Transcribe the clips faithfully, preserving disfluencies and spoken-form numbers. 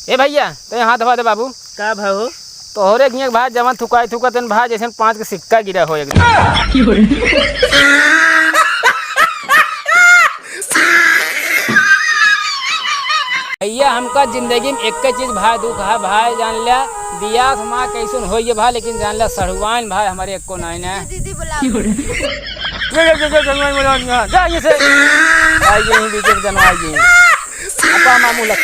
ए भइया, तैं हाथ धवा दे बाबू। का भाव हो? तोहरे किए भाई जवन थुकाई थुकत हन भाई, जैसे पाँच के सिक्का गिरा हो एकदम। भइया, हमका जिंदगी में एक चीज भाई दुख है भाई, जान ल्या, बियाह हमार कैसन होइए भाई, लेकिन जान ल्या, सढ़ुआइन भाई हमारे एको नाई ना। दीदी बुला। ये, ये, ये, ये, ये, ये, ये, जा, ये से। आई गई, बीच में जनवाई गई। अपा मामू लग।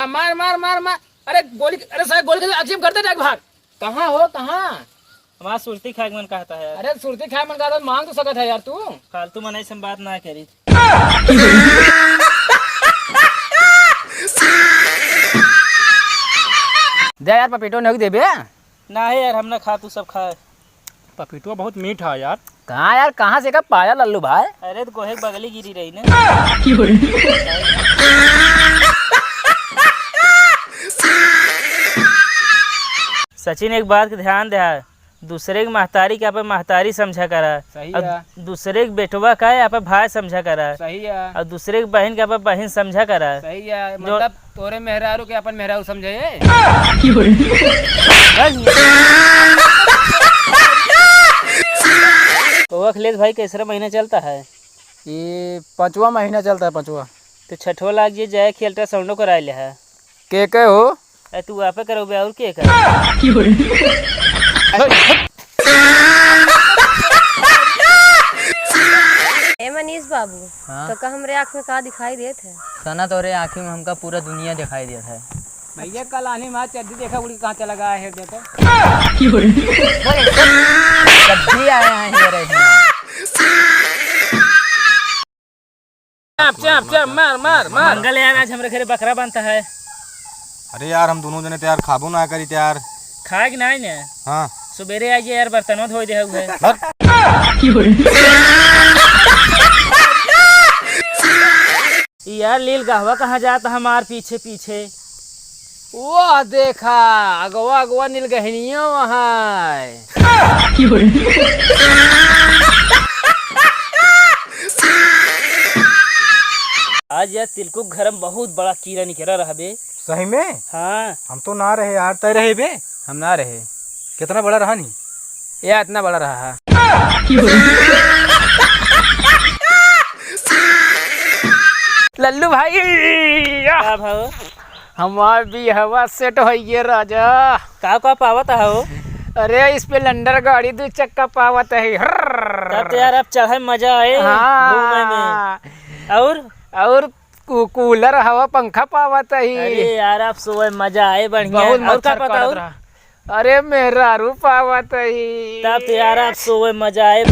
मार, मार, मार, मार। अरे गोली, अरे साहब, गोली के अजीब करते जाके भाग। कहाँ हो, कहाँ? हमार सुरती खाए के मन कहता है यार। अरे सुरती खाए मन कहता, मांग तो सकत है यार तू। फालतू मनई से हम बात ना करी। दे यार, पपीटो नहीं देबे। ना है यार, हम ना खा, तू सब खा। पपीटो बहुत मीठा है यार। कहाँ यार, कहाँ से का पाया लल्लू भाई? अरे तो गोहे के बगली गिरी रही ना। सचिन, एक बात के ध्यान दे, दूसरे के महतारी के आपन महतारी समझा करा। सही और है। दूसरे के बेटवा का है आपन भाई समझा करा। सही है। और दूसरे के बहिन के आपन बहिन समझा करा। सही है, जो मतलब तोरे मेहरारू के आपन मेहरारू समझे। ओ अखिलेश भाई, कैसरा महीना चलता है? ये पाँचवा महीना चलता है, पाँचवा। तो छठवा लाग जे जाए कि अल्ट्रासाउंडो कराए ले है। के के हो? ए, तू आपे करौबे और के करे? ए मनीष बाबू, हाँ? तो का हमरे आँख में का दिखाई देत है? सना, तोरे आँखी में हमका पूरा दुनिया दिखाई देत है। भैया, कल आनी माँ चड्डी देखा उड़ी कहाँ चला गया है, देखो। चड्डी आया है, ये रही। चाप, चाप, चाप, मार, मार, मार। मंगल यार, आज हमरे घरे बकरा बनता है। अरे यार, हम दोनों जने तो यार खाबो ना करी तो यार। खाए के नाई ने? हाँ। सुबेरे आइए यार, बर्तनों धोई दे हुए। बस। यार, लील गहवा कहाँ जाता हमार पीछे पीछे? वाह, देखा, अगवा, अगवा नीलगहनिया वहाँ है। आज यार, तिलकू के घर में बहुत बड़ा कीड़ा निकला रहा बे। सही में? हाँ। हम तो ना रहे यार, तय रहे बे? हम ना रहे। कितना बड़ा रहा नहीं? ये इतना बड़ा रहा है। लल्लू भाई, का भाव? हमार बिहवा सेट होइए राजा। का का पावत हो? अरे, स्प्लेंडर गाड़ी दू चक्का पावत है। हर्र। तब तो यार, अब चढ़े मजा आए हाँ। घूमे में। और? और कू-, कूलर हवा पंखा पावत ही। अरे यार, आप सोए मजा आए बढ़िया। बहुत और का मच्छर पता काटत और? रहा। अरे मेहरारू पावत ही। तब तो यार, आप सोए मजा आए।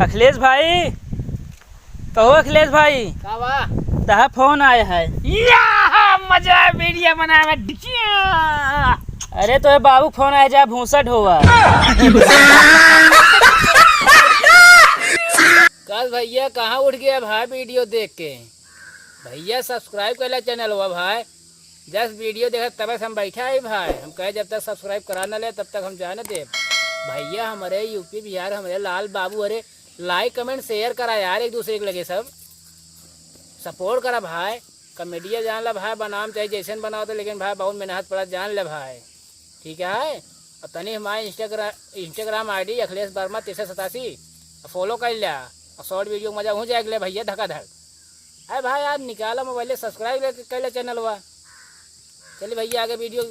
अखिलेश भाई, कहो अखिलेश भाई। का बा? तहा फोन आया है। या, मजा आया वीडियो बनावे, डिचिया। अरे तो ये बाबू फोन आया, जा भूसा ढोवा। कल भैया कहाँ उठ गया भाई वीडियो देख के? भैया सब्सक्राइब कर ले चैनल हुआ भाई। जस वीडियो देखत तब से हम बैठा है भाई, हम कहे जब तक सब्सक्राइब करा न ले तब तक हम जाए न देब। भैया हमरे यूपी बिहार हमरे लाल बाबू, अरे लाइक कमेंट शेयर करा यार एक दूसरे के लगे सब, सपोर्ट करा भाई। कॉमेडिया जान ला भाई, बनाम चाहे जैसन बनाओ तो, लेकिन भाई बहुत मेहनत पड़ा जान ले भाई, ठीक है। और तनी हमारे इंस्टाग्राम, इंस्टाग्राम आईडी अखिलेश वर्मा तीन सौ सतासी फॉलो कर लिया और शॉर्ट वीडियो मजा हो जाए ले भैया धकाधक। अरे भाई यार निकाला मोबाइल, सब्सक्राइब कर ले चैनल हुआ। चलिए भैया आगे वीडियो